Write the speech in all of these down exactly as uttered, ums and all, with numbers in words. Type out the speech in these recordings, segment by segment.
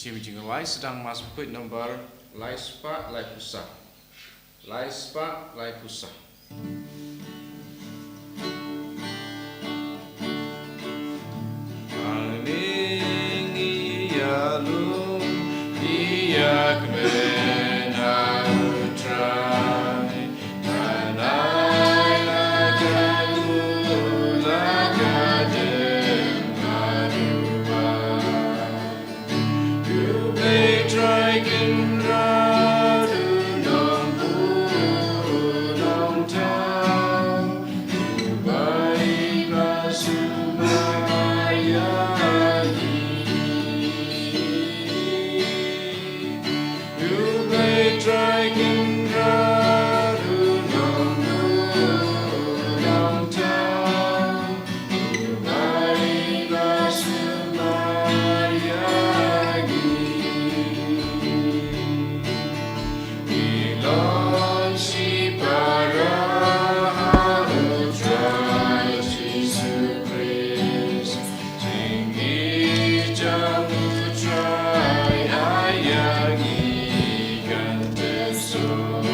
Shim jinglai sdang Mass Bakhuid number lai spah lai phew saw. Lai spah lai phew saw. Aning ïa lum ïa kmen ha U Trai. Tanai la ka u la ka dem ha duwai. U Blei Trai Kynrad u nongbuh u nongthaw, u bai ba sumar ïa ngi. U Blei Trai Kynrad u nongbuh u nongthaw, u bai ba sumar ïa ngi. Ngi long shipara ha U Trai Jisu Khrist. Jingïeit jong U Trai ai ïa ngi kan tip suk.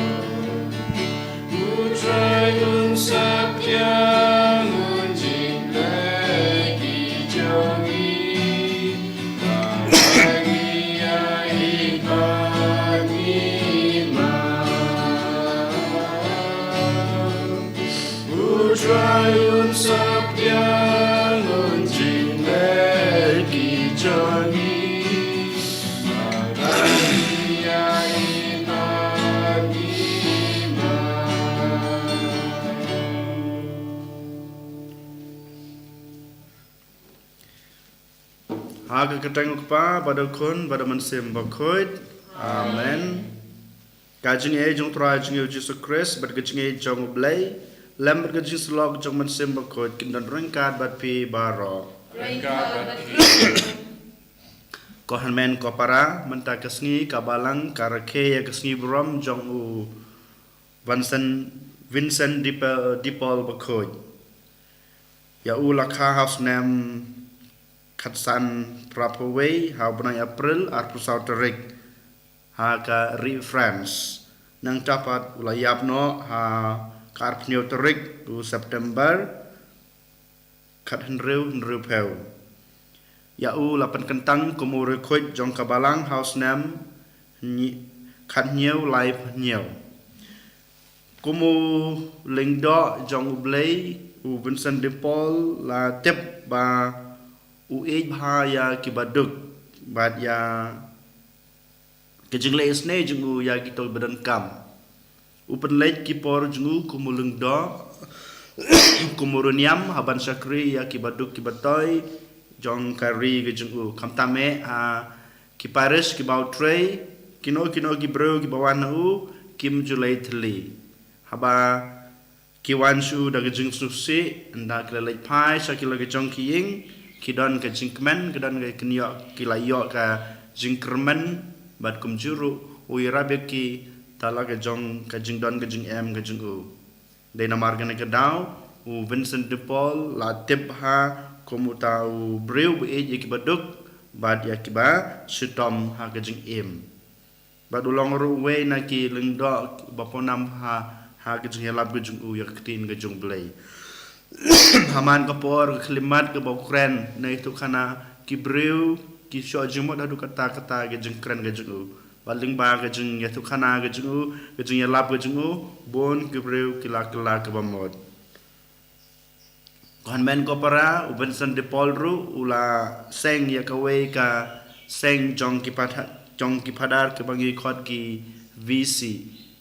U Trai un sap ïa ngi, un jingleh ki jong ngi. Ba ngi ïa i ba ngi ma. U Trai un sap ïa ngi, un jingleh ki jong ngi. Ba ngi ïa i ba ngi ma. Ha ka kyrteng U Kpa, bad U Khun, bad U Mynsiem Bakhuid. Amen. Ka jingïeit jong U Trai jong ngi U Jisu Khrist, bad ka jingïeit jong U Blei, lem bad ka jingsyllok jong U Mynsiem Bakhuid, kin don ryngkat bad phi baroh. Ryngkat bad phi. Ko hynmen ko para, mynta ka sngi ka Balang ka rakhe ïa ka sngi burom jong u Vincent, Vincent de Pa-, de Paul Bakhuid. Ïa u la kha ha u snem khatsan phra phew wei ha u bnai April arphew saw tarik ha ka ri France. Nangta pat u la ïap noh ha ka arphew hynñiew tarik u September khathynriew hynriewphew. Ïa u la pynkyntang kum u riewkhuid jong ka Balang ha u snem hynñi-, khathynñiew laiphew hynñiew. Kum u lyngdoh jong U Blei, u Vincent de Paul la tip ba u ïeit bha ïa ki baduk bad ïa ka jingleh isynei jong u ïa kito ba donkam. U pynleit ki por jong u kum u lyngdoh, kum u riewniam, ha ban shakri ïa ki baduk ki batoi jong ka ri ka jong u. Khamtam eh ha ki parish kiba u trei, kino kino ki briew kiba wan ha u kim ju leit thylli. Haba ki wan sha u da ka jingsngewsih, ynda ki la leit phai sha ki la ka jong ki ïing, ki don ka jingkmen, ki don ka kynnoh, ki la ïoh ka jingkyrmen, bad kumjuh ruh u ïarap ïa ki da la ka jong ka jingdon ka jingem ka jong u. Dei namar kane ka daw u Vincent de Paul la tip bha kum uta u briew ba ïeit ïa ki baduk bad ïa kiba shitom ha ka jingim. Bad u long ruh uwei na ki lyngdoh ba pawnam ha, ha ka jingïalap ka jong u ïa ka ktien ka jong U Blei. Ha man ka por ka khyllipmat kaba u kren na ïathuhkhana, ki briew ki shoh jingmut haduh katta katta ka jingkren ka jong u. Bad lyngba ka jingïathuhkhana ka jong u, ka jingïalap ka jong u, bun ki briew ki la kylla kaba mut. Ko hynmen ko para, u Vincent de Paul ruh u la seng ïa kawei ka seng jong ki phada-, jong ki phadar kiba ngi khot ki V C,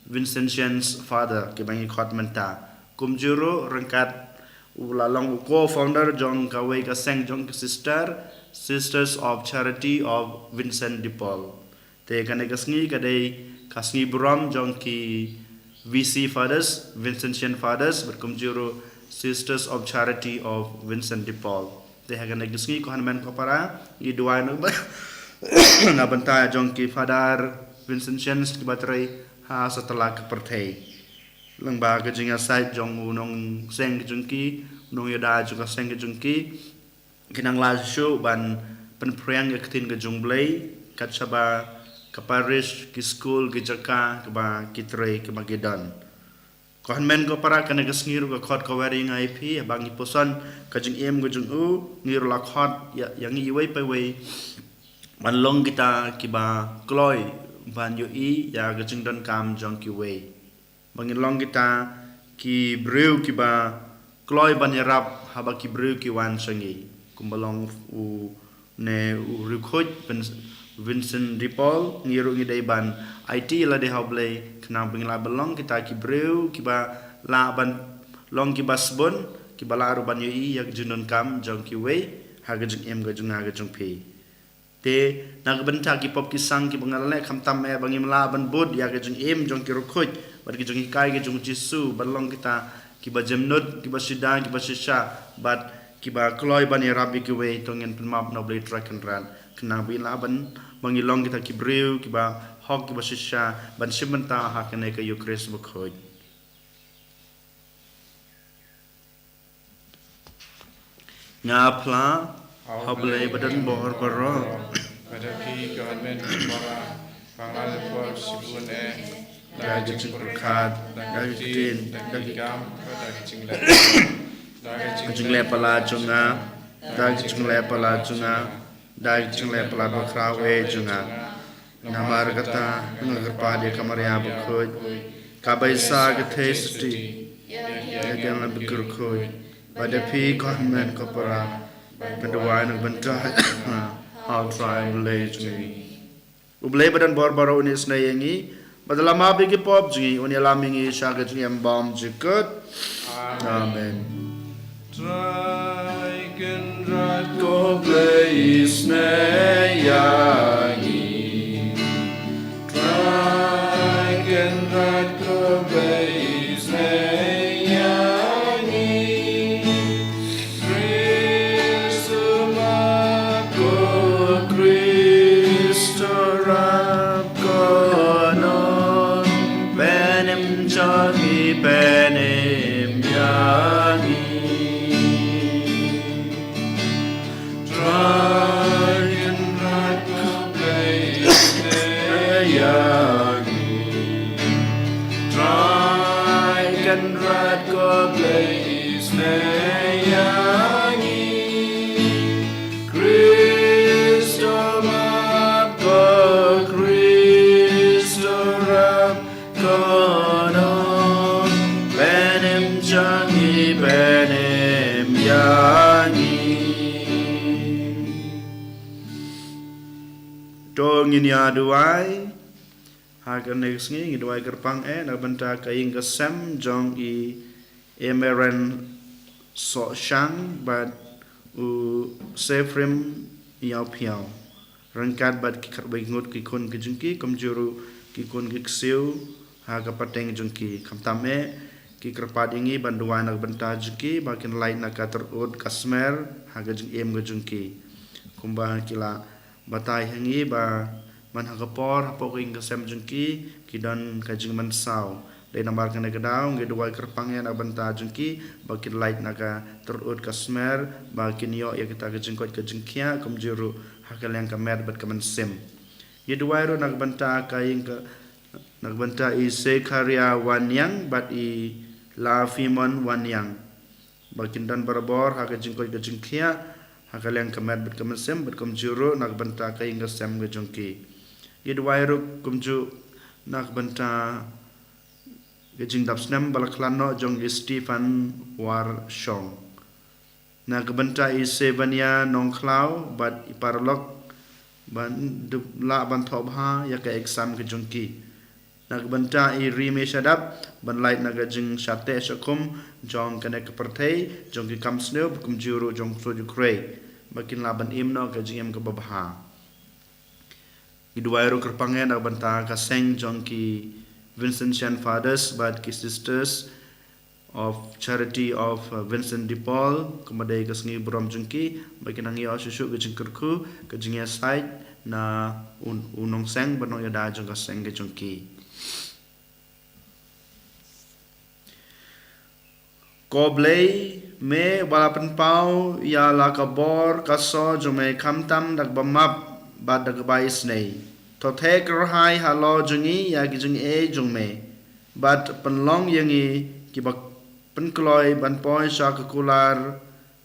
Vincentian Father, kiba ngi khot mynta. Kumjuh ruh ryngkat u la long u co-founder jong kawei ka seng jong ki sister, Sisters of Charity of Vincent de Paul. Te kane ka sngi ka dei ka sngi burom jong ki V C Fathers, Vincentian Fathers, bad kumjuh ruh Sisters of Charity of Vincent de Paul. Te ha kane ka sngi ko hynmen ko para, ngi duwai na ba-, na bynta jong ki Father Vincentians kiba trei ha satlak ka pyrthei. Lyngba ka jingïasaid jong u nongseng ka jong ki, u nongïada jong ka seng ka jong ki, ki nang lah shuh ban pynphriang ïa ka ktien ka jong U Blei, kat shaba ka parish, ki skul, ki jaka kaba ki trei kaba ki don. Ko hynmen ko para, kane ka sngi ruh ka khot ka wer ïa ngi ïa phi, haba ngi puson ka jingim ka jong u, ngi ruh la khot ïa, ïa ngi iwei pa iwei ban long kita kiba kloi ban ïohi ïa ka jingdonkam jong kiwei. Ba ngin long kita ki briew kiba kloi ban ïarap haba ki briew ki wan sha ngi. Kumba long u ne u riewkhuid Vin-, Vincent de Paul, ngi ruh ngi dei ban aiti ïa lade ha U Blei, khnang ba ngin lah ban long kita ki briew kiba lah ban long kiba sbun, kiba lah ruh ban ïohi ïa ka jingdonkam jong kiwei ha ka jingim ka jong nga ka jong phi. Te na ka bynta ki pop ki sang kiba nga la leh, khamtam eh ba ngim lah ban bud ïa ka jingim jong ki riewkhuid bad ki jinghikai ki jong U Jisu, ban long kita kiba jemnud, kiba sida, kiba shisha bad kiba kloi ban ïarap ïa kiwei, to ngin pynmap na U Blei Trai Kynrad, khnang ba ngin lah ban, ba ngin long kita ki briew kiba hok, kiba shisha ban shim bynta ha kane ka Ïukharist bakhuid. Nga phla ha U Blei ba don bor baroh, ba da phi ko hynmen ko para, ba nga la poi shibun eh, da ka jingpyrkhat, da ka ktien, da ka kam, da ka jingleh, da ka jingleh palat jong nga, da ka jingleh palat jong nga, da ka jingleh palat bakhraw eh jong nga. Namar kata nga kyrpad ïa ka Maria bakhuid, kaba isa ka theisotti ïa ngi kiba riewkhuid, ba da phi ko hynmen ko para, ban duwai na ka bynta ha U Trai U Blei jong ngi. U Blei ba don bor baroh un isynei ïa ngi, bad un ïalam ïa ki pop jong ngi, un ïalam ïa ngi sha ka jingim bymjukut. Amen. Trai Kynrad ko Blei isynei ïa ngi. Trai Kynrad ko Blei isynei ïa ngi. Khrist u map, ko Khrist u rap, ko nongpynim jong ngi, pynim ïa ngi. Trai Kynrad ko Blei isynei ïa ngi. Trai Kynrad ko Blei isynei ïa ngi. Khrist u map, ko Khrist u rap, ko nongpynim jong ngi, pynim ïa ngi. To ngin ïa duwai. Ha kane ka sngi ngi duwai kyrpang eh na ka bynta ka ïing ka sem jong i Emeren Sohshang bad u Sefrim Ïawphiaw, ryngkat bad ki khatwei ngut ki khun ki jong ki, kumjuh ruh ki khun ki ksiew ha ka pateng jong ki. Khamtam eh ki kyrpad ïa ngi ban duwai na ka bynta jong ki, ba kin lait na ka tyrut ka smer ha ka jingim ka jong ki. Kumba ki la batai ha ngi ba man ha ka por hapoh ka ïing ka sem jong ki, ki don ka jingmynsaw. Dei namar kane ka daw ngi duwai kyrpang ïa na ka bynta jong ki, ba kin lait na ka tyrut ka smer, ba kin ïoh ïa kita ka jingkoit ka jingkhiah, kumjuh ruh ha ka liang ka met bad ka mynsiem. Ngi duwai ruh na ka bynta ka ïing ka, na ka bynta i Sekharia Wanniang bad i Lafimon Wanniang, ba kin don barabor ha ka jingkoit ka jingkhiah ha ka liang ka met bad ka mynsiem, bad kumjuh ruh na ka bynta ka ïing ka sem ka jong ki. Ngi duwai ruh kumjuh na ka bynta ka jingdap snem ba la khlad noh jong i Stephen Warshong. Na ka bynta i Sevania Nongkhlaw bad i paralok, ban dup lah ban thoh bha ïa ka exam ka jong ki. Na ka bynta i Rime Shadap, ban lait na ka jingshah teh shah khum jong kane ka pyrthei, jong ki kam sniew, bad kumjuh ruh jong u ksuid u khrei, ba kin lah ban im noh ka jingim kaba bha. Ngi duwai ruh kyrpang eh na ka bynta ka seng jong ki Vincentian Fathers bad ki Sisters of Charity of, uh, Vincent de Paul, kumba dei ka sngi burom jong ki, ba kin nang ïoh shuh shuh ka jingkyrkhu, ka jingïasaid na u, u nongseng bad nongïada jong ka seng ka jong ki. Ko Blei, me ba la pynpaw ïa la ka bor ka sor jong me, khamtam da kaba map bad da kaba isynei. To theh kyrhai halor jong ngi ïa ki jingeh jong me, bad pynlong ïa ngi kiba pynkloi ban poi sha ka kular,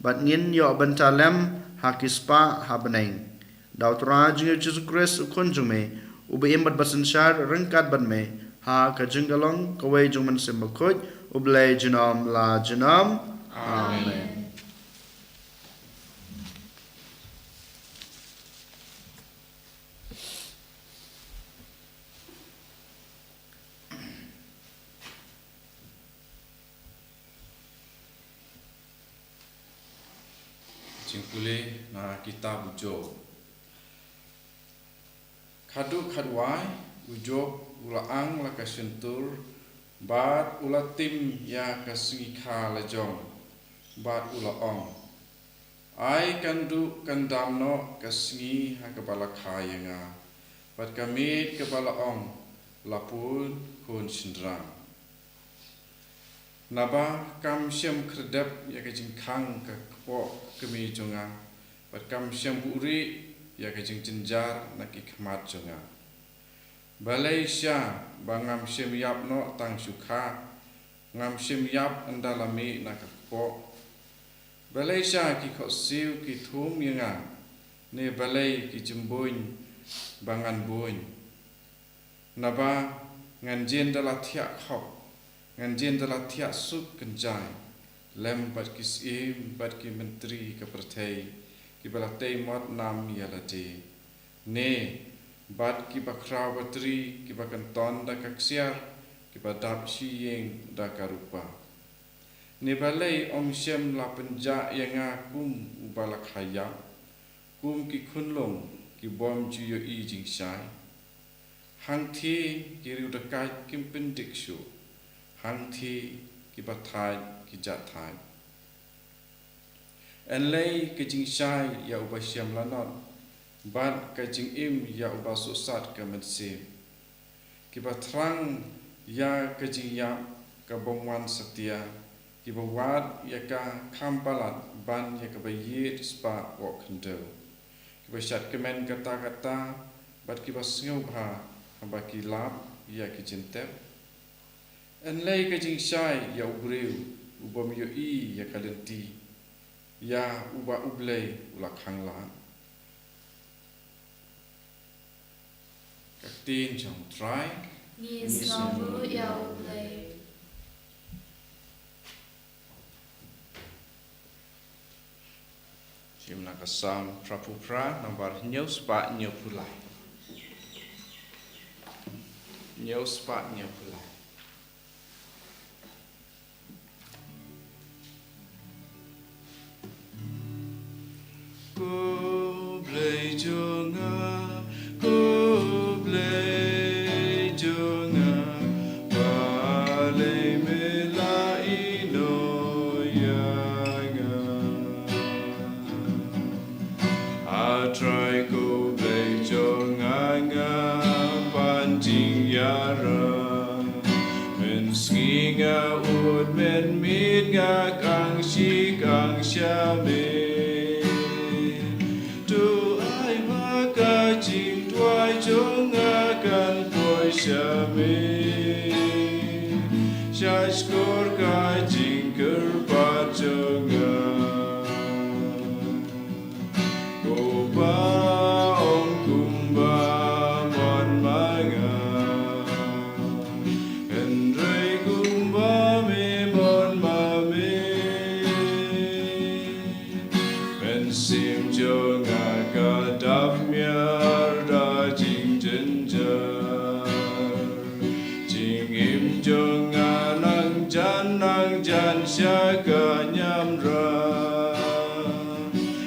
bad ngin ïoh bynta lem ha ki spah ha bneng. Da U Trai jong ngi U Jisu Khrist U Khun jong me, uba im bad ba synshar ryngkat bad me ha ka jingïalong kawei jong U Mynsiem Bakhuid, U Blei junom la junom. Amen. Amen. Jingpule na kitab u Job. Khatduh khatwai, u Job u la ang la ka shyntur, bad u la tim ïa ka sngi kha la jong, bad u la ong: Ai kan duh kan dam noh ka sngi ha kaba la kha ïa nga, bad ka miet kaba la ong: La bun khun shynrang. Naba kam shym khyrdep ïa ka jingkhang ka kpoh ka kmie jong nga, bad kam shym buhrieh ïa ka jingjynjar na ki khmat jong nga. Balei sha ba ngam shym ïap noh tang shu kha, ngam shym ïap ynda la mih na ka kpoh? Balei sha ki khohsiew ki thum ïa nga, ne balei ki jymbuiñ ba ngan buiñ? Naba ngan jin da la thiah khop, ngan jin da la thiah suk kynjai, lem bad ki syiem bad ki myntri ka pyrthei, kiba la tei mot nam ïa lade, ne bad kiba khraw batri, kiba kynton da ka ksiar, kiba dap shi ïing da ka rupa. Ne balei ym shym la pynjah ïa nga kum uba la kha ïap, kum ki khunlung ki bym ju ïohi jingshai? Hangthie ki riewdakaid kim pyndik shuh, hangthie kiba thait ki jah thait. Yn lei ka jingshai ïa uba shem lanot, bad ka jingim ïa uba suhsat ka mynsiem. Kiba thrang ïa ka jingïap ka bym wan satia, kiba wad ïa ka kham palat ban ïa kaba ïit spah wok khyndew. Kiba shad kmen katta katta, bad kiba sngewbha haba ki lap ïa ki jingtep. Yn lei ka jingshai ïa u briew u bym ïohi ïa ka lynti, ïa uba U Blei u la khanglad. Ka ktien jong U Trai. Ngi sngewbha ïa U Blei. Shim na ka Salm phra phew phra, nambar hynñiew spah hynñiew phew lai. Hynñiew spah hynñiew phew lai. Ko Blei jong nga, ko Blei jong nga, balei me la ïehnoh ïa nga? A Trai ko Blei jong nga, nga pan jingïarap. Mynsngi nga ud, mynmiet nga kang shi kang sha me. To ai ba ka jingduwai jong nga kan poi sha me. Sha shkor ka jingkyrpad jong nga. Ko ba ong kumba mon ma nga, hynrei kumba me mon ma me. Mynsiem jong nga ka dap miar da jingjynjar. Jingim jong nga nang jan nang jan sha ka niamra.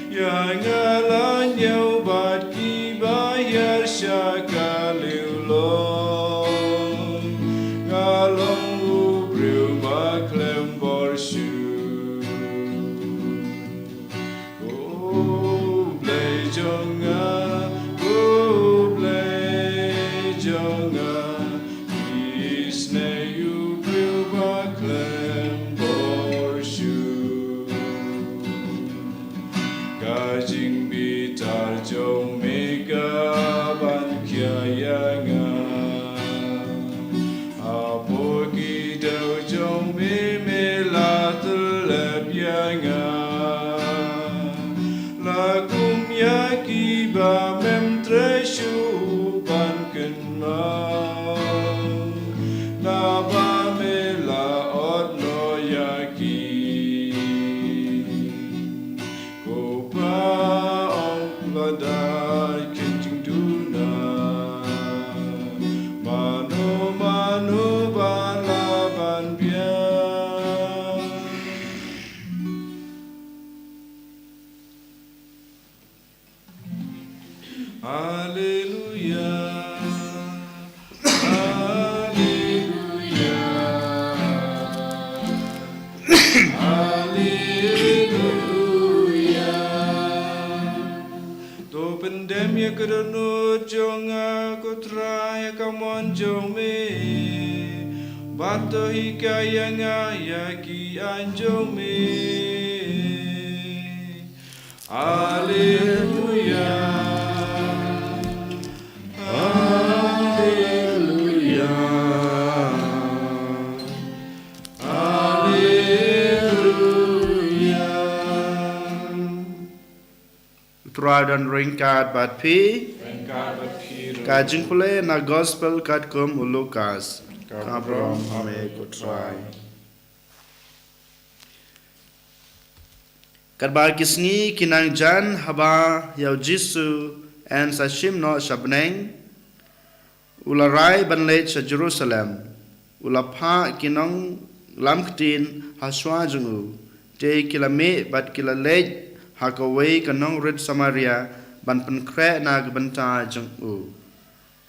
Ïa nga la ñiew bad kiba hiar sha ka liewlong. Nga long u briew ba khlem bor shuh. Ko Blei jong nga, ko Blei jong nga, isynei ïa u briew ba khlem bor shuh. Ka dohnud jong nga, ko Trai, ha ka mon jong me, bad to hikai ïa nga ïa ki aiñ jong me. Alleluia. Alleluia. Alleluia. U Trai don ryngkat bad phi. Ryngkat bad phi ruh. Ka jingpule na gospel katkum u Lukas. Ka burom ha me, ko Trai. Katba ki sngi ki nang jan, haba ïa u Jisu yn sa shim noh sha bneng, u la rai ban leit sha Jerusalem. U la phah ki nonglam ktien ha shuwa jong u, te ki la mih bad ki la leit ha kawei ka nongrit Samaria ban pynkhreh na ka bynta jong u.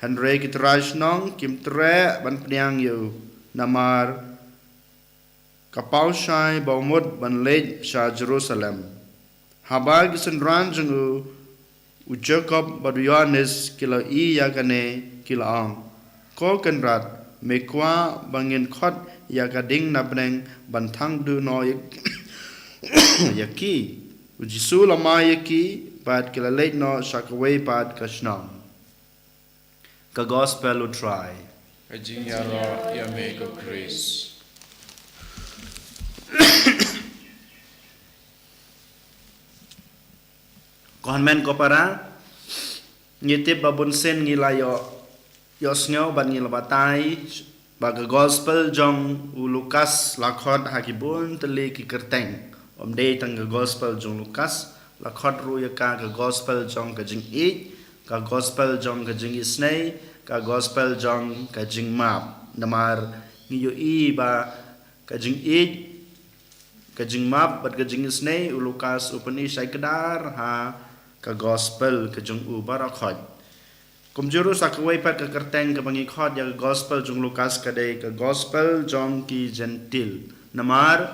Hynrei ki trai shnong kim treh ban pdiang ïa u, namar ka paw shai ba u mut ban leit sha Jerusalem. Haba ki synran jong u, u Jakob bad u Ïohannes, ki la ïohi ïa kane, ki la ong, Ko Kynrad, me kwah ba ngin khot ïa ka ding na bneng ban thang duh noh ïa, ïa ki? U Jisu u la mai ïa ki bad ki la leit noh sha kawei pat ka shnong. Ka gospel u Trai. Ka jingïaroh ïa me, ko Khrist. Ko hynmen ko para, ngi tip ba bun sien ngi la ïoh, ïohsngew bad ngi la batai ba ka gospel jong u Lukas la khot ha ki bun tylli ki kyrteng. Ym dei tang ka gospel jong u Lukas, la khot ruh ïa ka, ka gospel jong ka jingïeit, ka gospel jong ka jingisynei, ka gospel jong ka jingmap. Namar ngi ïohi ba ka jingïeit, ka jingmap bad ka jingisynei, u Lukas u pyni shai kdar ha ka gospel ka jong u baroh khoit. Kumjuh ruh sa kawei pat ka kyrteng kaba ngi khot ïa ka gospel jong u Lukas ka dei ka gospel jong ki Jentil. Namar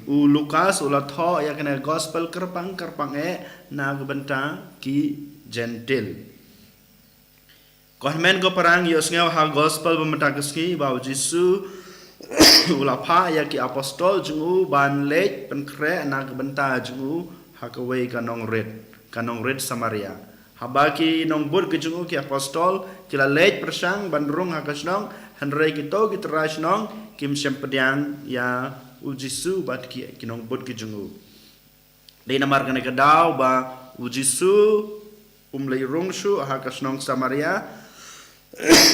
u Lukas u la thoh ïa kane ka gospel kyrpang kyrpang eh na ka bynta ki Jentil. Ko hynmen ko para, ngi ïohsngew ha gospel ba mynta ka sngi ba u Jisu u la phah ïa ki apostol jong u ban leit pynkhreh na ka bynta jong u ha kawei ka nongrit, ka nongrit Samaria. Haba ki nongbud ki jong u, ki apostol, ki la leit pyrshang ban rung ha ka shnong, hynrei kito ki trai shnong kim shym pdiang ïa u Jisu bad ki, ki nongbud ki jong u. Dei namar kane ka daw ba u Jisu um leit rung shuh ha ka shnong Samaria.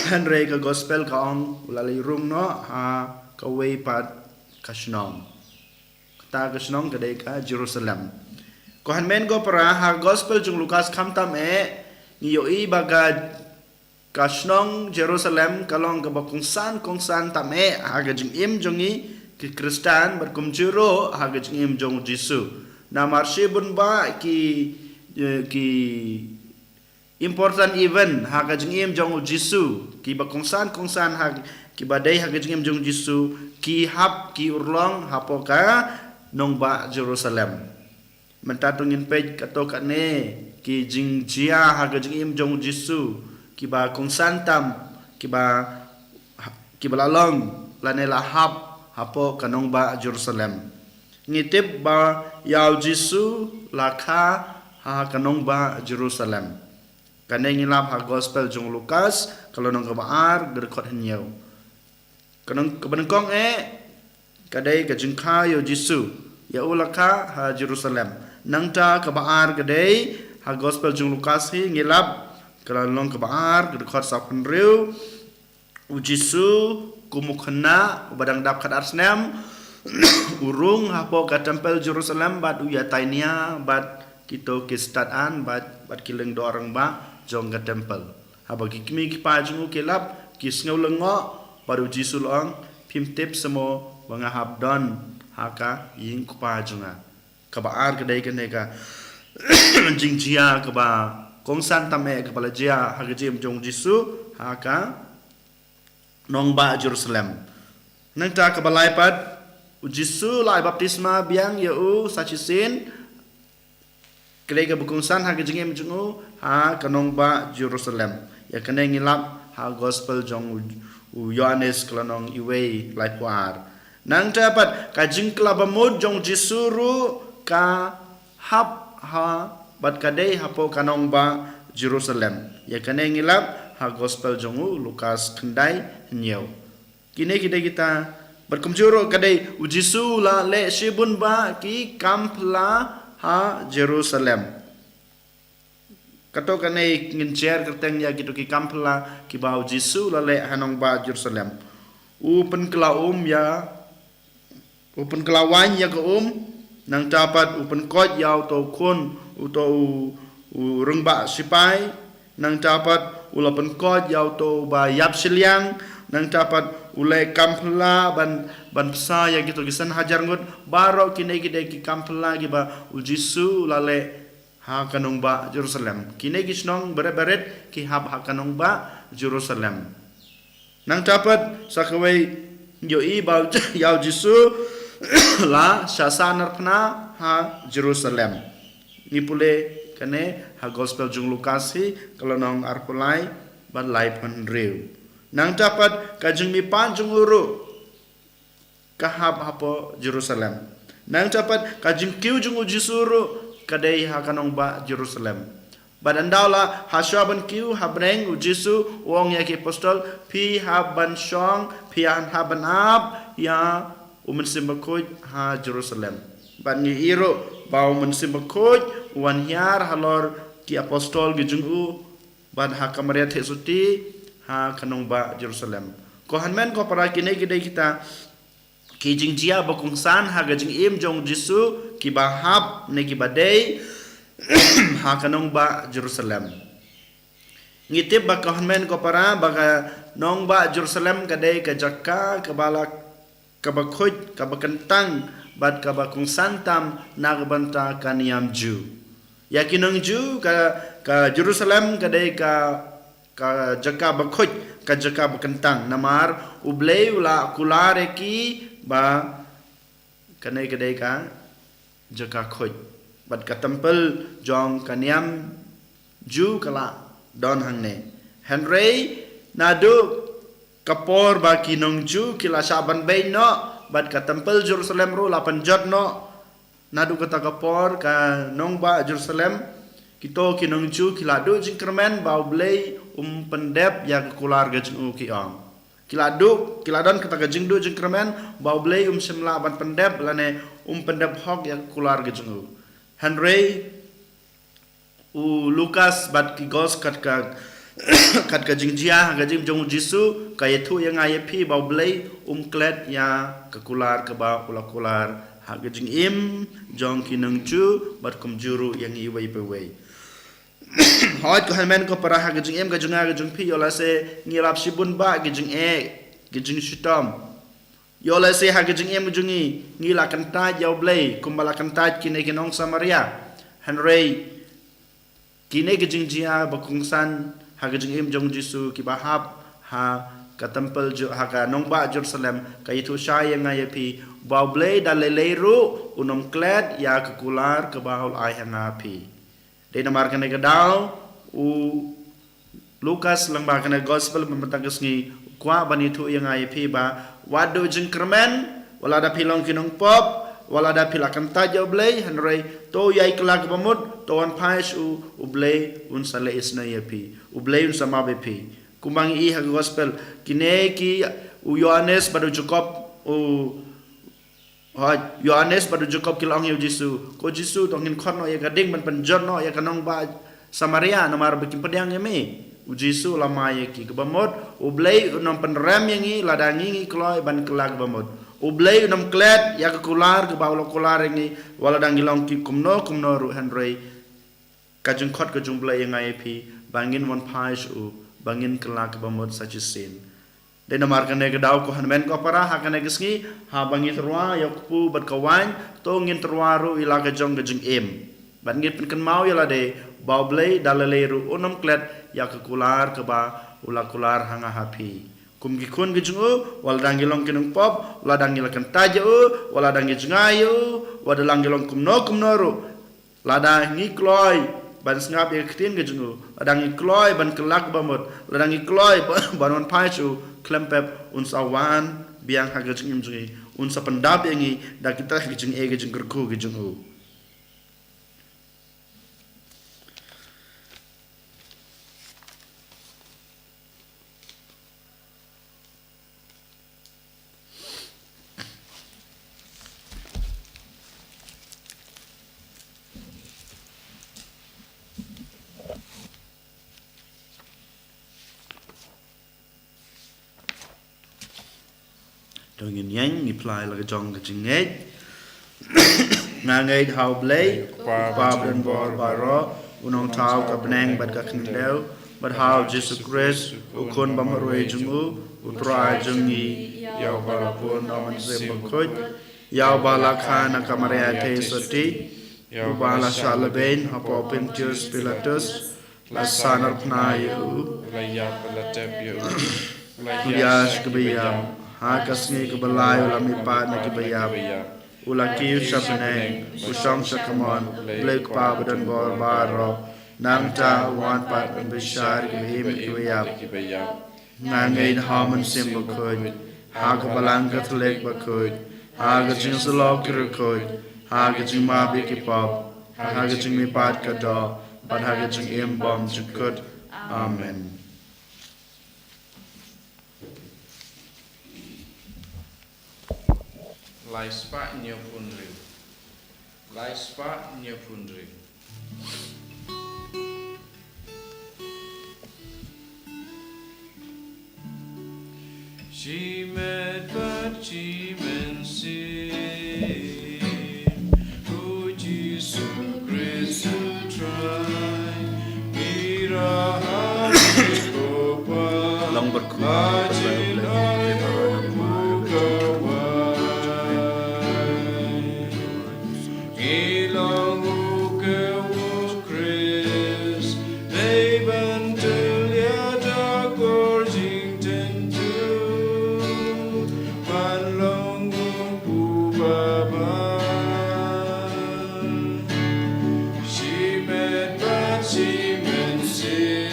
Hynrei ka gospel ka ong u la leit rung noh ha kawei pat ka shnong. Kata ka shnong ka dei ka Jerusalem. Ko hynmen ko para, ha gospel jong u Lukas khamtam eh ngi ïohi ba ka, ka shnong Jerusalem ka long kaba kongsan kongsan tam eh ha ka jingim jong ngi ki Khristan bad kumjuh ruh ha ka jingim jong u Jisu. Namar shibun bah ki, eh, ki important event ha ka jingim jong u Jisu, kiba kongsan kongsan ha, kiba dei ha ka jingim jong u Jisu, ki hap ki urlong hapoh ka nongbah Jerusalem. Mynta to ngin peit kato kane ki jingjia ha ka jingim jong u Jisu, kiba kongsan tam, kiba, kiba la long lane la hap hapoh ka nongbah Jerusalem. Ngi tip ba ïa u Jisu la kha ha ka nongbah Jerusalem. Kane ngi lap ha gospel jong u Lukas, ka lynnong kaba ar, ka dkhot hynñiew. Ka nong, kaba nyngkong eh ka dei ka jingkha ïa u Jisu, ïa u la kha ha Jerusalem. Nangta kaba ar ka dei ha gospel jong u Lukas hi, ngi lap ka lynnong kaba ar, ka dkhot sawphew hynriew. U Jisu, kum u khynnah uba dang dap khatar snem, u rung hapoh ka templ Jerusalem bad u ïatai nia bad kito ki stad-an bad, bad ki lyngdoh rangbah jong ka templ. Haba ki kmie ki kpa jong u ki lap, ki sngew lyngngoh, bad u Jisu u la ong, phim tip seh mo ba nga hap don ha ka ïing u Kpa jong nga. Kaba ar ka dei kane ka jingjia kaba kongsan tam eh kaba la jia ha ka jingim jong u Jisu ha ka nongbah Jerusalem. Nangta kaba lai pat, u Jisu u la ai baptisma biang ïa u sa shisien. Ka dei kaba kongsan ha ka jingim jong u ha ka nongbah Jerusalem. Ïa kane ngi lap ha gospel jong u, u Ïoannis ka lynnong wei laiphew ar. Nangta pat ka jingkylla bamut jong u Jisu ruh ka hap ha bad ka dei hapoh ka nongbah Jerusalem. Ïa kane ngi lap ha gospel jong u Lukas khyndai hynñiew. Kine ki dei kita, bad kumjuh ruh ka dei u Jisu u la leh shibun bah ki kam phylla ha Jerusalem. Kato kane ngin jer kyrteng ïa kito ki kam phylla kiba u Jisu u la leh ha nongbah Jerusalem. U pynkylla um ïa, u pynkylla waiñ ïa ka um, nangta pat u pynkoit ïa uto u khun, uto u, u rangbah sipai, nangta pat u la pynkoit ïa uto uba ïap shiliang, nangta pat u leh kam phylla ban, ban bsa ïa kito ki san hajar ngut. Baroh kine ki dei ki kam phylla kiba u Jisu u la leh ha ka nongbah Jerusalem. Kine ki shnong barit barit ki hap ha ka nongbah Jerusalem. Nangta pat sa kawei ngi ïohi ba ïa u Jisu la shah sahnarphna ha Jerusalem. Ngi pule kane ha gospel jong u Lukas hi ka lynnong arphew lai bad laiphew hynriew. Nangta pat ka jingmihpat jong u ruh ka hap hapoh Jerusalem. Nangta pat ka jingkiew jong u Jisu ruh ka dei ha ka nongbah Jerusalem. Bad ynda la ha shuwa ban kiew ha bneng u Jisu u ong ïa ki apostol, phi hap ban shong, phi hap ban ap ïa u Mynsiem Bakhuid ha Jerusalem. Bad ngi ïohi ruh ba u Mynsiem Bakhuid u wan hiar halor ki apostol ki jong u bad ha ka Maria Theisotti ha ka nongbah Jerusalem. Ko hynmen ko para, kine ki dei kita ki jingjia ba kongsan ha ka jingim jong u Jisu kiba hap ne kiba dei ha ka nongbah Jerusalem. Ngi tip ba ko hynmen ko para ba ka nongbah Jerusalem ka dei ka jaka kaba la, kaba khuid, kaba kyntang bad kaba kongsan tam na ka bynta ka niam Jiw. Ïa ki nong Jiw ka, ka Jerusalem ka dei ka, ka jaka ba khuid, ka jaka ba kyntang. Namar U Blei u la kular ïa ki ba kane ka dei ka jaka khuid. Bad ka templ jong ka niam Jiw ka la don hangne. Hynrei naduh ka por ba ki nong Jiw ki la shah ban beiñ noh bad ka templ Jerusalem ruh la pynjot noh. Naduh kata ka por ka nongbah Jerusalem, kito ki nong Jiw ki la duh jingkyrmen ba U Blei um pyndep ïa ka kular ka jong u, ki ong. Ki la duh, ki la don kata ka jingduh jingkyrmen ba U Blei um shym lah ban pyndep lane um pyndep hok ïa ka kular ka jong u. Hynrei u Lukas bad ki gos kat ka, kat ka jingjia ha ka jingim jong u Jisu ka ïathuh ïa nga ïa phi ba U Blei um klet ïa ka kular kaba u la kular ha ka jingim jong ki nong Jiw bad kumjuh ruh ïa ngi iwei pa iwei. Hooid ko hynmen ko para, ha ka jingim ka jong nga ka jong phi, ïoh lehse ngi lap shibun bah ki jingeh, ki jingshitom. Ïoh lehse ha ka jingim ka jong ngi ngi la kyntait ïa U Blei kumba la kyntait kine ki nong Samaria. Hynrei kine ki jingjia ba kongsan ha ka jingim jong u Jisu kiba hap ha ka templ Ju-, ha ka nongbah Jerusalem ka ïathuh shai ïa nga ïa phi ba U Blei da lei lei ruh un ym klet ïa ka kular kaba u la ai ha nga ha phi. Dei namar kane ka daw u Lukas lyngba kane gospel mynta ka sngi u kwah ban ïathuh ïa nga ïa phi ba wat duh jingkyrmen, wat la da phi long ki nongpop, wat la da phi la kyntait ïa U Blei, hynrei to ïai kylla kaba mut, to wan phai sha u, U Blei un sa leh isynei ïa phi, U Blei un sa map ïa phi. Kumba ngi i ha ka gospel, kine ki, u Ïoannis bad u Jakob, u Hooid, Ïoannis bad u Jakob ki la ong ïa u Jisu, ko Jisu, to ngin khot noh ïa ka ding ban pynjot noh ïa ka nongbah Samaria namar ba kim pdiang ïa me. U Jisu u la map ïa ki kaba mut, U Blei un ym pynrem ïa ngi lada ngi ngi kloi ban kylla kaba mut. U Blei un ym klet ïa ka kular kaba u la kular ïa ngi wat la da ngi long ki kumno kumno ruh, hynrei ka jingkhot ka jong U Blei ïa nga ïa phi ba ngin wan phai sha u, ba ngin kylla kaba mut sa shisien. Dei namar kane ka daw ko hynmen ko para, ha kane ka sngi haba ngi tyrwa ïa u kpu bad ka waiñ, to ngin tyrwa ruh ïa la ka jong ka jingim. Bad ngin pynkynmaw ïa lade ba U Blei da lei lei ruh un ym klet ïa ka kular kaba u la kular ha nga ha phi. Kum ki khun ki jong u, wat la da ngi long ki nongpop, wat la da ngi la kyntait ïa u, wat la da ngi jngai ïa u, wat la da ngi long kumno kumno ruh, Lada ngi kloi ban sngap ïa ka ktien ka jong u, lada ngi kloi ban kylla ka bamut, lada ngi kloi ban wan phai sha u, khlem pep un sa wan biang ha ka jingim jong ngi, un sa pyndap ïa ngi da kita ki jingeh ki jingkyrkhu ki jong u. To ngin ïeng, ngi phla ïa la ka jong ka jingngeit. Nga ngeit ha U Blei, Kpa, Kpa badonbor baroh, U Nongthaw ka bneng bad ka khyndew, bad ha U Jisu Khrist, U Khun bymrwei jong u, U Trai jong ngi, ïa uba la bun da U Mynsiem Bakhuid, ïa uba la kha na ka Maria theisotti, ïa uba la shah lehbeiñ hapoh Pontius Pilatus, la sahnarphna ïa u, la ïap, la tep ïa u, la ïaid sha kaba ïap, ha ka sngi kaba lai u la mihpat na kiba ïap, u la kiew sha bneng, u shong sha kamon U Blei Kpa badonbor baroh, nangta un wan pat ban bishar ïa kiba im bad kiba ïap. Nga ngeit ha U Mynsiem Bakhuid, ha ka Balang Katholik bakhuid, ha ka jingïasyllok ki riewkhuid, ha ka jingmap ïa ki pop, ha ka jingmihpat ka doh, bad ha ka jingim bymjukut. Amen. Lai spah hynñiewphew hynriew. Lai spah hynñiewphew hynriew. Shimet bad shi mynsiem, U Jisu Khrist U Trai, ngi rah ha me ko Pa, long barkut, la jin ai u kawei. Ngi long u kyrkhu Khrist, dei ban tyllia da ka jingtynjuh, ban long u kpu babha. Shimet bad shi mynsiem,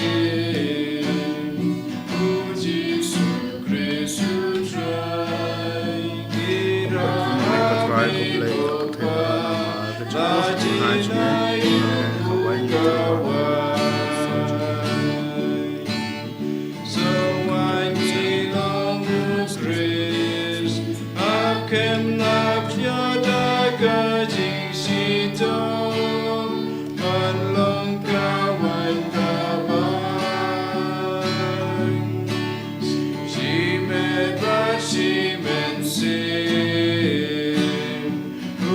U Jisu Khrist U Trai, ngi rah ha me ko Pa, la jin ai u kawei. Sa wan ngi long u Khrist, hap kem hap ïa da ka jingshitom, ban long ka waiñ ka bang. Shimet bad shi mynsiem,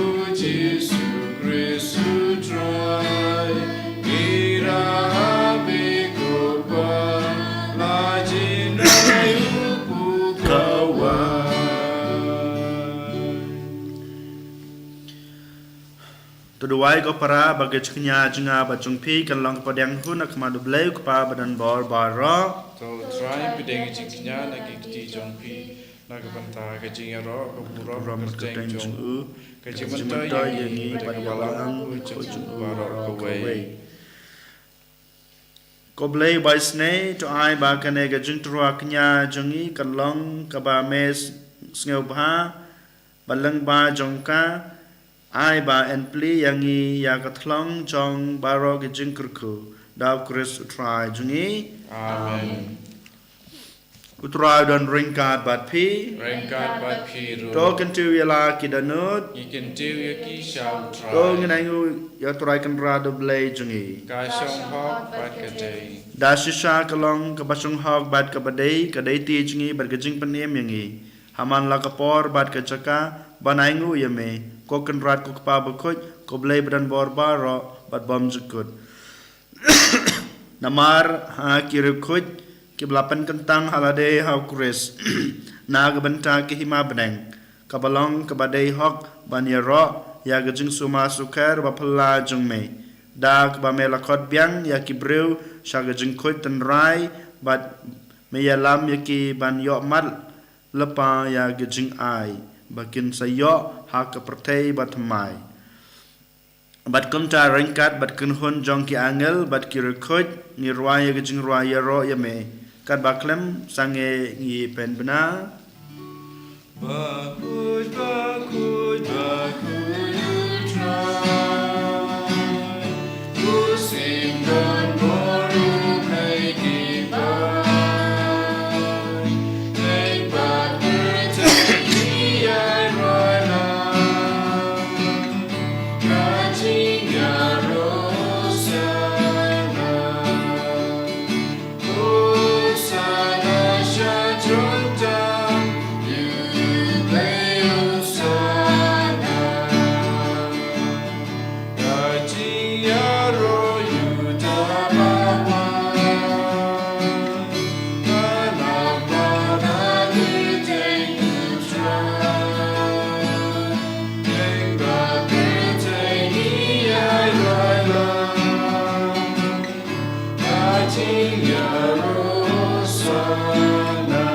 U Jisu Khrist U Trai, ngi rah ha me ko Pa, la jin ai u kpu kawei. To duwai ko para ba ka jingkñia jong nga bad jong phi kan long ka pdiang hun ha khmat U Blei U Kpa badonbor baroh. To U Trai pdiang ka jingkñia na ki kti jong phi, na ka bynta ka jingïaroh ka burom, ka kyrteng jong u, ka jingmyntoi ïa ngi bad ïa ka balang jong u baroh kawei. Ko Blei ba isynei, to ai ba kane ka jingtyrwa kñia jong ngi kan long kaba me sngewbha, ba lyngba jong ka, ai ba yn plie ïa ngi ïa ka thlong jong baroh ki jingkyrkhu, da U Khrist U Trai jong ngi. Amen. U Trai u don ryngkat bad phi. Ryngkat bad phi ruh. To kyntiew ïa la ki dohnud. Ngi kyntiew ïa ki sha U Trai. To ngin ainguh ïa U Trai Kynrad U Blei jong ngi. Ka shong hok bad ka dei. Da shisha ka long kaba shong hok bad kaba dei, ka dei ti jong ngi bad ka jingpynim ïa ngi. Ha man la ka por bad ka jaka ban ainguh ïa me, ko Kynrad ko Kpa bakhuid, ko Blei badonbor baroh bad bymjukut. Namar ha ki riewkhuid kiba la pynkyntang ha lade ha U Khrist na ka bynta ka hima bneng, kaba long kaba dei hok ban ïaroh ïa ka jingsumar sukher ba phylla jong me, da kaba me la khot biang ïa ki briew sha ka jingkhuid tynrai, bad me ïalam ïa ki ban ïoh mat lypa ïa ka jingai ba kin sa ïoh ha ka pyrthei bathymmai. Bad kumta ryngkat bad kynhun jong ki angel bad ki riewkhuid ngi rwai ïa ka jingrwai ïaroh ïa me. Katba khlem sangeh ngi pynbna. Bakhuid, bakhuid, bakhuid U Trai. U sngewdon bor u peit ki paid. Teng bad kyrteng ki ïaroh lang. Ka jingïaroh Hosana. Hosana sha jrong tam, ïa U Blei Hosana. Ka jingïaroh ïa uta ba wai. Ka nang ba na kyrteng U Trai. Teng ba kyrteng ïaroh lang. Ka jingïaroh Hosana.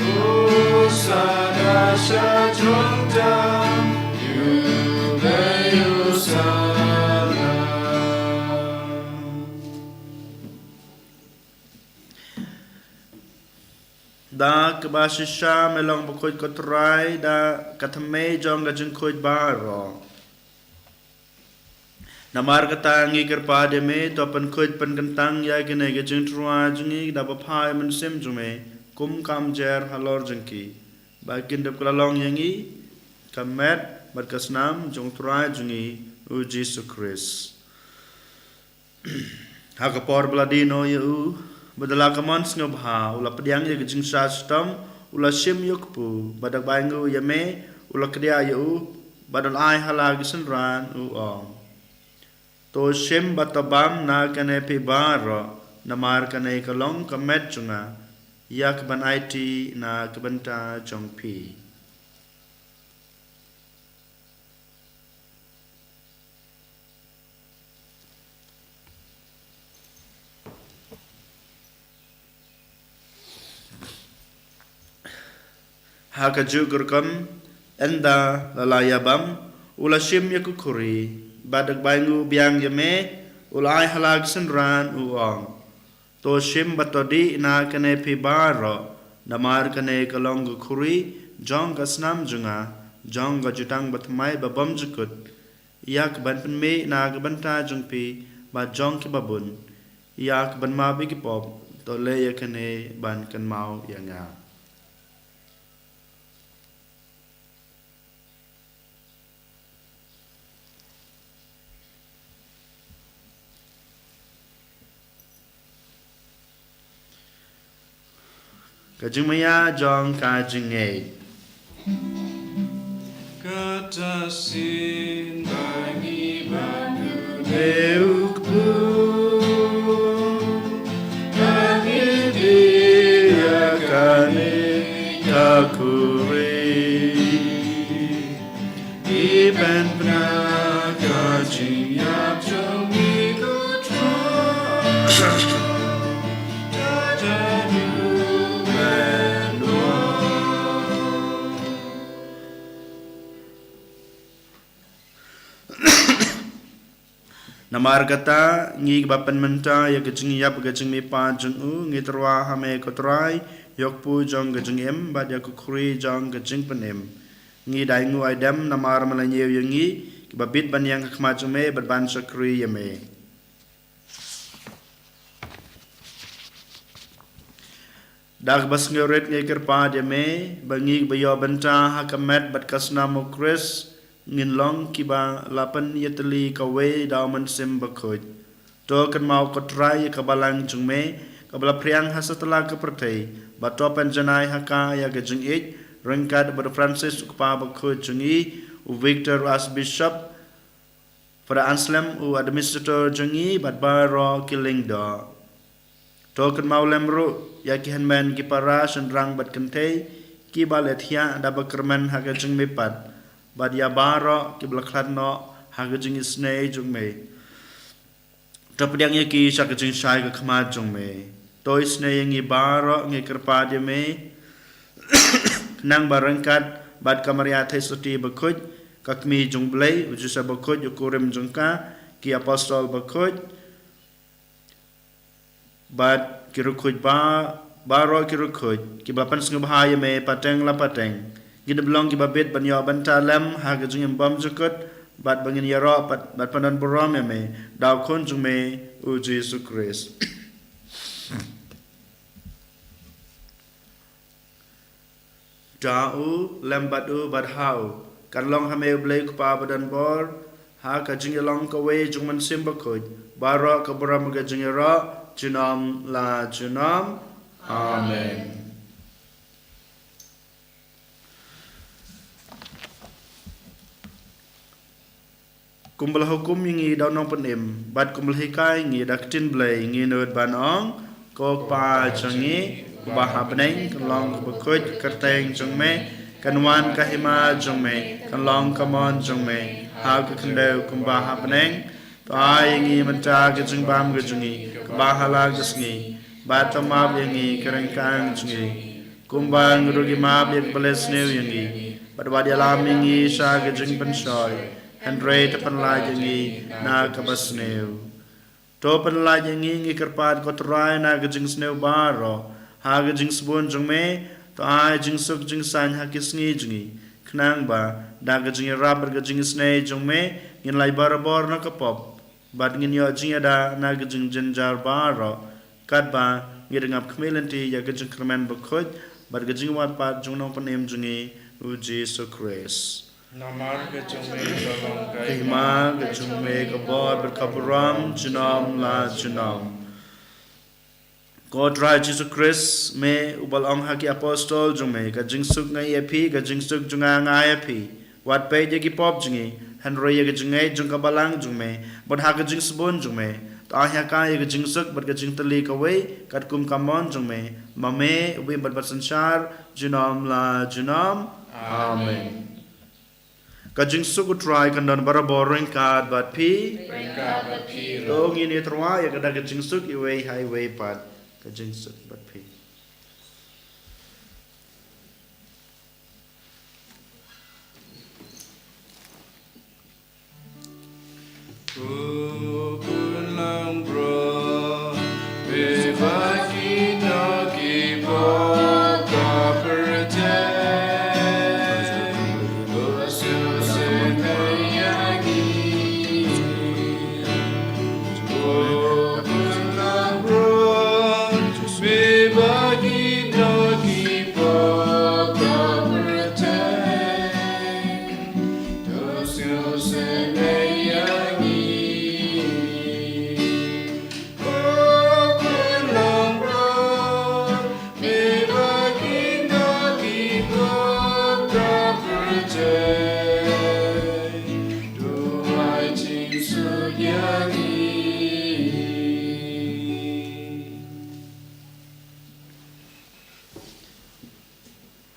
Hosana sha jrong tam, ïa U Blei Hosana. Da kaba shisha me long bakhuid ko Trai, da ka thymmei jong ka jingkhuid baroh. Namar kata ngi kyrpad ïa me, to pynkhuid pynkyntang ïa kine ki jingtyrwa jong ngi da ba phai mynsiem jong me, kum ka umjer halor jong ki. Ba kin dep kylla long ïa ngi ka met bad ka snam jong U Trai jong ngi U Jisu Khrist. Ha ka por ba la die noh ïa u, bad da la ka mon sngewbha, u la pdiang ïa ka jingshah shitom, u la shim ïa u kpu, bad da kaba ainguh ïa me, u la kdiah ïa u, bad u la ai ha la ki synran u ong. To shim bad to bam na kane phi baroh, namar kane ka long ka met jong nga, ïa kaban aiti na ka bynta jong phi. Ha kajuh ka rukom, ynda la la ïa bam, u la shim ïa ka khuri, bad da kaba ainguh biang ïa me, u la ai ha la ki synran u ong. To shim bad to dih na kane phi baroh, namar kane ka long ka khuri jong ka snam jong nga, jong ka jutang bathymmai babymjukut, ïa kaban pynmih na ka bynta jong phi bad jong kiba bun, ïa kaban map ïa ki pop. To leh ïa kane ban kynmaw ïa nga. Ka jingmaïa jong ka jingngeit. Kata shisien ba ngi ban dune u kpu, ba ngi dih ïa kane ka khuri. Ngi pynbna ka jingïap jong ngi ko Trai. Namar kata, ngi kiba pynmynta ïa ka jingïap ka jingmihpat jong u, ngi tyrwa ha me ko Trai, ïa u kpu jong ka jingim, bad ïa ka khuri jong ka jingpynim. Ngi da ainguh aidem namar me la ñiew ïa ngi, kiba bit ban ïeng ha khmat jong me, bad ban shakri ïa me. Da kaba sngewrit ngi kyrpad ïa me, ba ngi ba ïoh bynta ha ka met bad ka snam u Khrist, ngin long kiba la pynïatylli kawei da u Mynsiem Bakhuid. To kynmaw ko Trai ïa ka balang jong me, kaba la phriang ha satlak ka pyrthei, bad to pynjanai ha ka ïa ka jingïeit, ryngkat bad u Francis u Kpa Bakhuid jong ngi, u Victor u Archbishop, Father Anselm u Administrator jong ngi, bad baroh ki lyngdoh. To kynmaw lem ruh ïa ki hynmen ki para shynrang bad kynthei, kiba la thiah da ba kyrmen ha ka jingmihpat, bad ïa baroh kiba la khlad noh ha ka jingisynei jong me. To pdiang ïa ki sha ka jingshai ka khmat jong me. To isynei ïa ngi baroh ngi kyrpad ïa me. Khnang ba ryngkat bad ka Maria Theisotti Bakhuid, ka kmie jong U Blei, u Joseph bakhuid, u kurim jong ka, ki apostol bakhuid, bad ki riewkhuid ba, baroh ki riewkhuid, kiba pynsngewbha ïa me pateng la pateng. Ngin ym long kiba bit ban ïoh bynta lem ha ka jingim bymjukut, bad ba ngin ïaroh bad, bad pyndonburom ïa me da u Khun jong me, u Jisu Khrist. Da u, lem bad u, bad ha u, kan long ha me U Blei U Kpa badonbor, ha ka jingïalong kawei jong u Mynsiem Bakhuid, baroh ka burom ka jingïaroh, junom la junom. Amen. Kumba la hukum ïa ngi da u Nongpynim, bad kumba la hikai ïa ngi da ka ktien Blei, ngi nud ban ong: Ko Kpa jong ngi, uba ha bneng, kan long kaba khuid ka kyrteng jong me, kan wan ka hima jong me, kan long ka mon jong me, ha ka khyndew kumba ha bneng. To ai ïa ngi mynta ka jingbam ka jong ngi kaba ha la ka sngi, bad to map ïa ngi ki ryngkang jong ngi, kumba ngi ruh ngi map ïa kiba leh sniew ïa ngi, bad wat ïalam ïa ngi sha ka jingpynshoi, hynrei to pynlait ïa ngi na kaba sniew. To pynlait ïa ngi, ngi kyrpad, ko Trai, na ka jingsniew baroh, ha ka jingsbun jong me, to ai jingsuk jingsaiñ ha ki sngi jong ngi, khnang ba da ka jingïarap bad ka jingisynei jong me, ngin lait barabor na ka pop, bad ngin ïoh jingïada na ka jingjynjar baroh, katba ngi dang ap khmih lynti ïa ka jingkyrmen bakhuid bad ka jingwad pat jong u Nongpynim jong ngi, u Jisu Khrist. Namar ka jong me ka long ka hima, ka jong me ka bor bad ka burom, junom la junom. Ko Trai Jisu Khrist, me uba la ong ha ki apostol jong me: Ka jingsuk nga ai ïa phi, ka jingsuk jong nga nga ai ïa phi. Wat peit ïa ki pop jong ngi, hynrei ïa ka jingngeit jong ka balang jong me, bad ha ka jingsbun jong me, to ai ha ka ïa ka jingsuk bad ka jingtylli kawei, katkum ka mon jong me, ma me uba im bad bad synshar, junom la junom. Amen. Ka jingsuk u Trai kan don barabor ryngkat bad phi. Ryngkat bad phi ruh. To ngin ïatyrwa ïa ka da ka jingsuk iwei ha iwei pat. Ka jingsuk bad phi. Ko Khun langbrot, me ba ki nongkynmaw ka pyrthei, to sngewsynei ïa ngi. Ko Khun langbrot, me ba ki nongkynmaw ka pyrthei, to sngewsynei ïa ngi. Ko Khun langbrot, me ba ki nongkynmaw ka pyrthei, to ai jingsuk ïa ngi.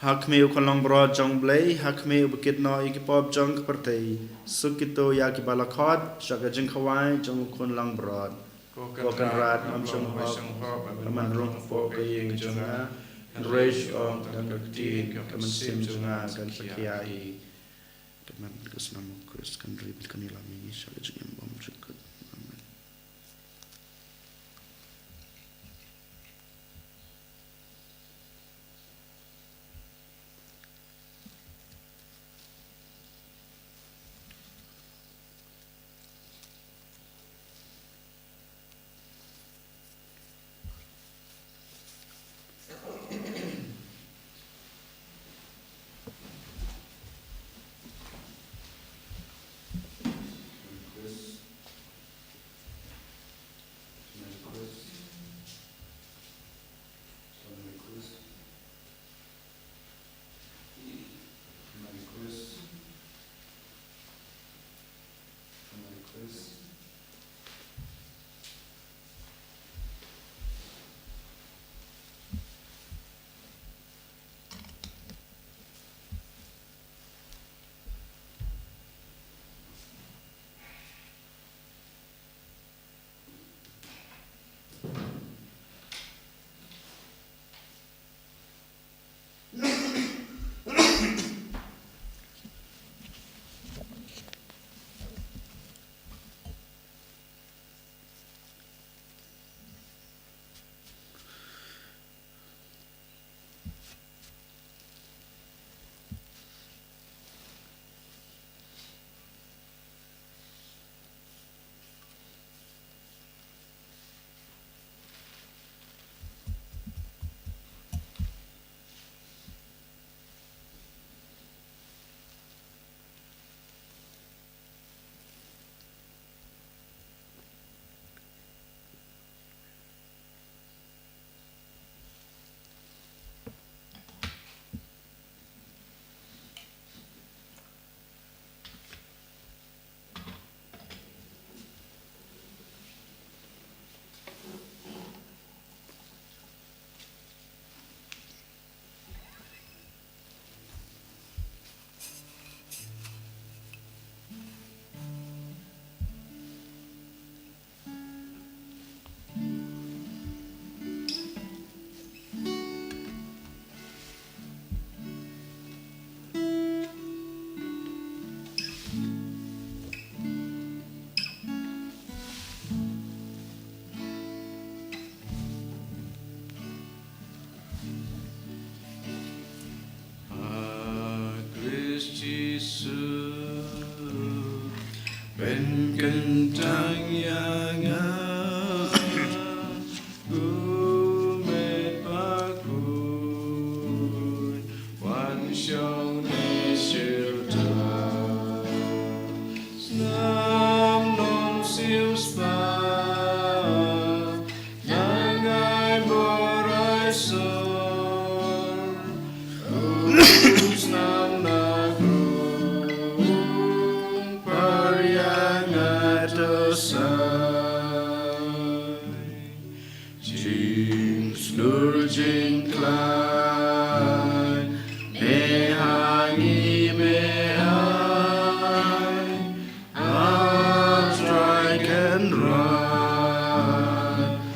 Ha khmih u Khun langbrot jong U Blei, ha khmih uba kit noh ïa ki pop jong ka pyrthei, suk kito ïa kiba la khot sha ka jingkhawai jong u Khun langbrot. Ko Kynrad, ngam shym hok ban rung hapoh ka ïing jong nga, hynrei shu ong tang ka ktien, ka mynsiem jong nga kan sakhia hi. Ka met ka snam u Khrist kan ri bad kan ïalam ïa ngi sha ka jingim bymjukut. Amen. Pynkyntang ïa nga, u met bakhuid, wan shong ne shelter. Snam Nongsiewspah, Nangai Moraisor, Usnam na kung par ïa nga to sai. Jingshlur jingkhlaiñ ne ha ngi me ai. A Trai Kynrad,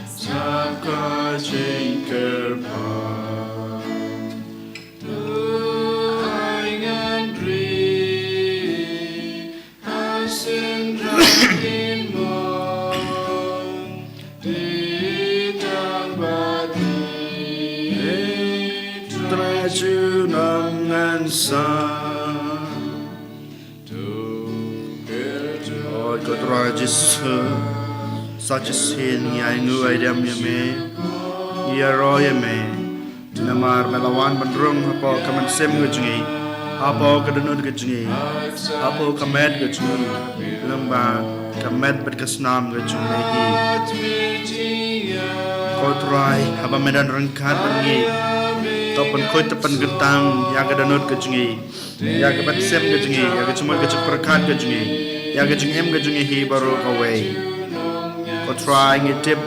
sngap ka jingkyrpad. To ai ngan ri ha synran kin mong, ti tang ba ti, Trai junom ngan sa. Oi ko Trai Jisu, sa shisien ngi ai nguh ai dem ïa me, ngi ïaroh ïa me. Namar me la wan ban rung hapoh ka mynsiem ka jong ngi, hapoh ka dohnud ka jong ngi, hapoh ka met ka jong ngi, lyngba ka met bad ka snam ka jong me hi. Ko Trai, haba me don ryngkat bad ngi, to pynkhuid to pynkyntang ïa ka dohnud ka jong ngi, ïa ka mynsiem ka jong ngi, ïa ka jingmut ka jingpyrkhat ka jong ngi, ïa ka jingim ka jong ngi hi baroh kawei. Ko Trai, ngi tip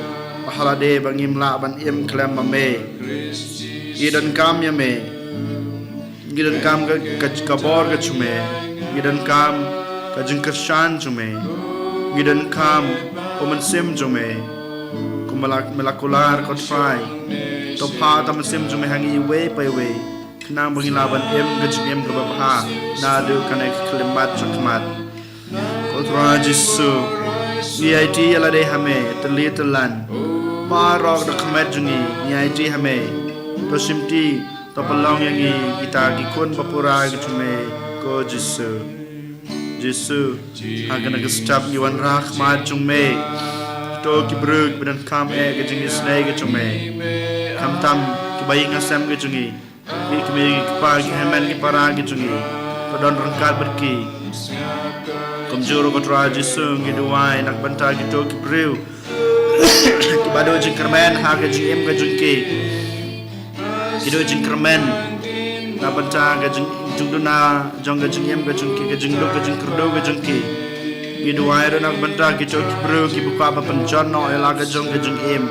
ba ha lade ba ngim lah ban im khlem ma me, ngi donkam ïa me. Ngi donkam ka, ka, ka bor ka jong me, ngi donkam ka jingkyrshan jong me, ngi donkam u mynsiem jong me. Kumba la, me la kular ko Trai, to phah to mynsiem jong me ha ngi iwei pa iwei, khnang ba ngin lah ban im ka jingim kaba bha naduh kane ka khyllipmat jong khmat. Ko Trai Jisu, ngi aiti ïa lade ha me, tylli tyllan, baroh ka dohkha met jong ngi, ngi aiti ha me. To shimti, to pynlong ïa ngi kita ki khun ba pura ki jong me, ko Jisu. Jisu, ha kane ka step ngi wanrah ha khmat jong me. Kito ki briew kiba donkam eh ka jingisynei ka jong me, khamtam kiba ïing ha sem ka jong ngi, ki kmie ki kpa, ki hynmen ki para ki jong ngi, to don ryngkat bad ki. Kumjuh ruh ko Trai Jisu, ngi duwai na ka bynta kito ki briew kiba duh jingkyrmen ha ka jingim ka jong ki, ki duh jingkyrmen na ka bynta ka jing, jingduna jong ka jingim ka jong ki, ka jingduk ka jingkyrduh ka jong ki. Ngi duwai ruh na ka bynta kito ki briew kiba kwah ban pynjot noh ïa la ka jong ka jingim.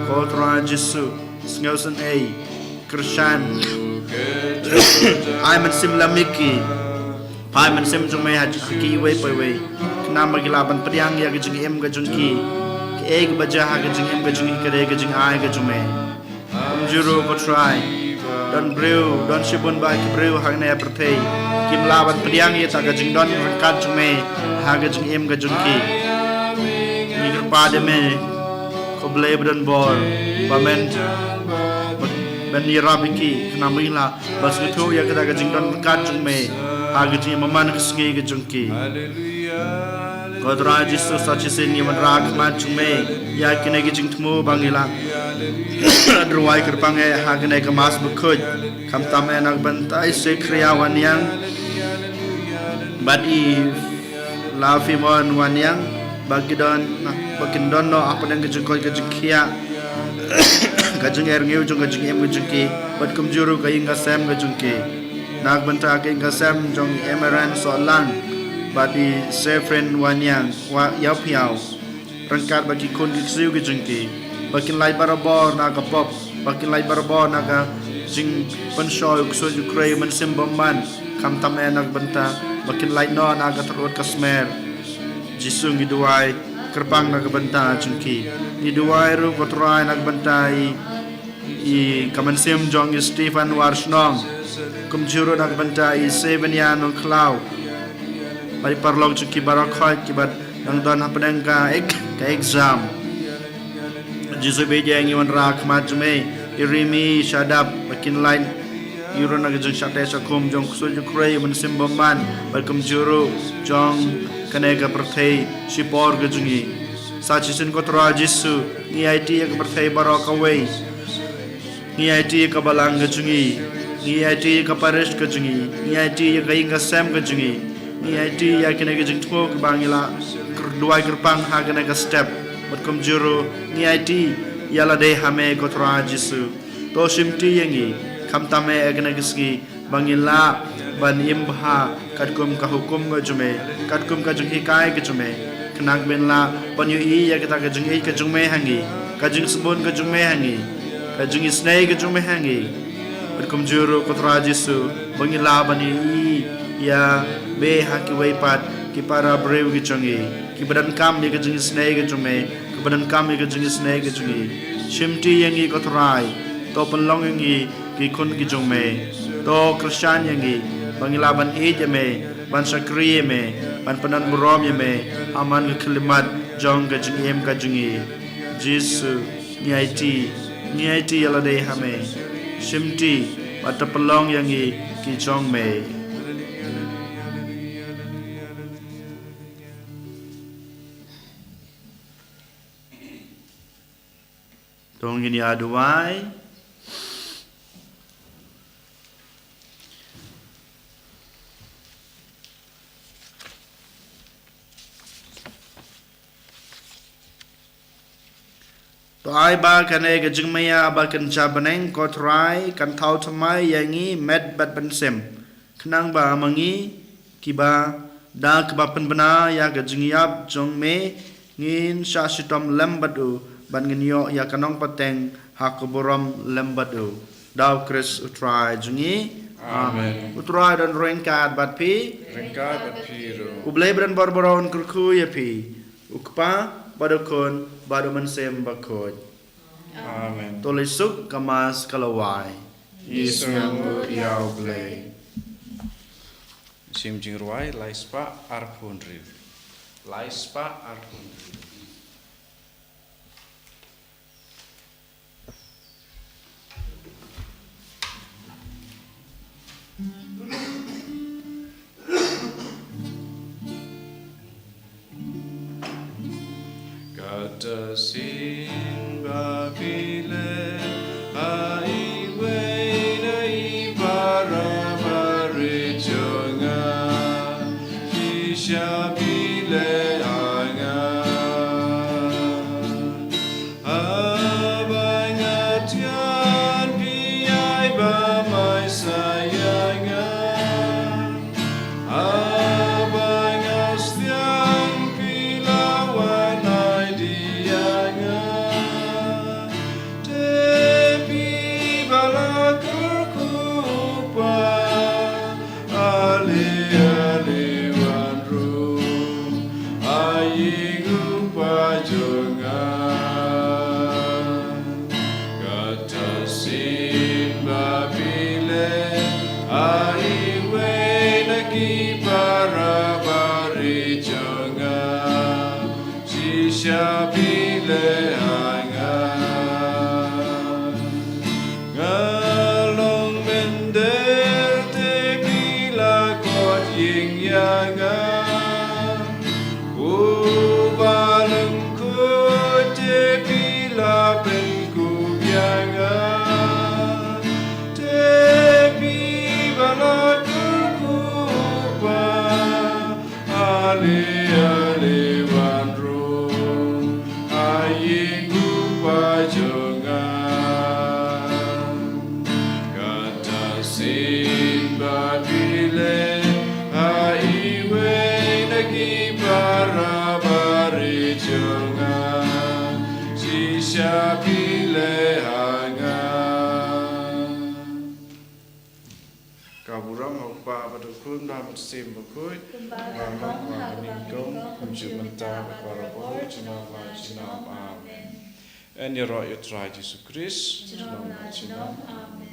Ko Trai Jisu, sngewsynei, kyrshan, ai mynsiem lam ïa ki. Phah mynsiem jong me ha ki iwei pa iwei, khnang ba ki lah ban pdiang ïa ka jingim ka jong ki, kaei kaba jia ha ka jingim ka jong ki, ka dei ka jingai ka jong me. Kumjuh ruh ko Trai, don briew, don shibun bha ki briew ha kane ka pyrthei kim lah ban pdiang ïa kata ka jingdon ryngkat jong me ha ka jingim ka jong ki. Ngi kyrpad ïa me, ko Blei ba don bor, ba men ban ïarap ïa ki, khnang ba ngin lah ban sngewthuh ïa kata ka jingdon ryngkat jong me ha ka jingim man ka sngi ka jong ki. Ko Trai Jisu, sa shisien ngi wanrah ha khmat jong me ïa kine ki jingthmu ba ngi la duwai kyrpang eh ha kane ka Mass Bakhuid, khamtam eh na ka bynta i Sekria Wanniang bad i Lafimon Wanniang, ba ki don, ba kin don noh hapdeng ka jingkoit ka jingkhiah, ka jingerngiew jong ka jingim ka jong ki, bad kumjuh ruh ka ïing ka sem ka jong ki. Na ka bynta ka ïing ka sem jong i Emeran Sohlang bad i Sefrin Wanniang, Wa Ïawphiaw, ryngkat bad ki khun ki ksiew ki jong ki, ba kin lait barabor na ka pop, ba kin lait barabor na ka jingpynshoi u ksuid u khrei u mynsiem bymman, khamtam eh na ka bynta ba kin lait noh na ka tyrwa ka smer. Jisu, ngi duwai kyrpang na ka bynta jong ki. Ngi duwai ruh ko Trai na ka bynta i, i ka mynsiem jong i Stephen Warshnong, kumjuh ruh na ka bynta i Sevenia Nongkhlaw, bad i paralok jong ki baroh khoit kiba dang don hapdeng ka ek, ka exam. Jisu, bad ïa ngi wanrah ha khmat jong me i Rimi Shadap, ba kin lait ïa ruh na ka jingshah teh shah kum jong u ksuid u khrei u mynsiem bymman, bad kumjuh ruh jong kane ka pyrthei shipor ka jong ngi. Sa shisien ko Trai Jisu, ngi aiti ïa ka pyrthei baroh kawei. Ngi aiti ïa ka balang ka jong ngi. Ngi aiti ïa ka parish ka jong ngi. Ngi aiti ïa ka ïing ka sem ka jong ngi. Ngi aiti ïa kine ki jingthmu kiba ngi la kyrduwai kyrpang ha kane ka step. Bad kumjuh ruh ngi aiti ïa lade ha me ko Trai Jisu. To shimti ïa ngi, khamtam eh ha kane ka sngi, ba ngin lah ban im bha katkum ka hukum ka jong me, katkum ka jinghikai ka jong me. Khnang ba ngin lah ban ïohi ïa kata ka jingïeit ka jong me ha ngi, ka jingsbun ka jong me ha ngi, ka jingisynei ka jong me ha ngi. Bad kumjuh ruh ko Trai Jisu, ba ngin lah ban ïohi ïa me ha kiwei pat ki para briew ki jong ngi, kiba donkam ïa ka jingisynei ka jong me, kiba donkam ïa ka jingisynei ka jong ngi. Shimti ïa ngi ko Trai, to pynlong ïa ngi ki khun ki jong me. To kyrshan ïa ngi ba ngin lah ban ïeit ïa me, ban shakri ïa me, ban pyndonburom ïa me ha man ka khyllipmat jong ka jingim ka jong ngi. Jisu, ngi aiti, ngi aiti ïa lade ha me. Shimti bad to pynlong ïa ngi ki jong me. To ngin ïa duwai. To ai ba kane ka jingmaïa ba kynja bneng ko Trai kan thaw thymmai ïa ngi met bad mynsiem, khnang ba ma ngi kiba da kaba pynbna ïa ka jingïap jong me, ngin shah shitom lem bad u, bad ngin ïoh ïa ka nongpateng ha ka burom lem bad u. Da U Khrist U Trai jong ngi. Amen. U Trai don ryngkat bad phi. Ryngkat bad phi ruh. U Blei ba don bor baroh un kyrkhu ïa phi. U Kpa bad U Khun bad U Mynsiem Bakhuid. Amen. To leit suk, ka Mass ka la wai. Ngi sngewbha ïa U Blei. Sim jingrwai lai spah arphew hynriew. Lai spah arphew hynriew. Kata sien ba phi leh ha iwei na i para barit jong nga, shisha phi leh ha nga. Haba nga thied phi ai bamai sa ïa nga. Haba nga stiang phi la wan ai dih ïa nga. Te phi ba la kyrkhu u Kpa, ale, ale wan rung ha ïing u Kpa jong nga. Kata sien ba phi leh ha iwei na ki para barit jong nga, shisha phi leh ha nga. Nga long mynder te phi la koit ïing ïa nga. Uba lyngkhuid te phi la pynkup ïa nga. Te phi ba la kyrkhu u Kpa, ale, ale wan rung ha ïing u Kpa jong nga. Kata sien ba phi leh ha iwei na ki para barit jong nga, shisha phi leh ha nga. Ka burom ha u Kpa bad u Khun bad u Mynsiem Bakhuid. Kumba ka long ha ka nyngkong, kumjuh mynta bad barabor, junom la junom. Amen. Yn ïaroh ïa u Trai Jisu Khrist. Junom la junom. Amen.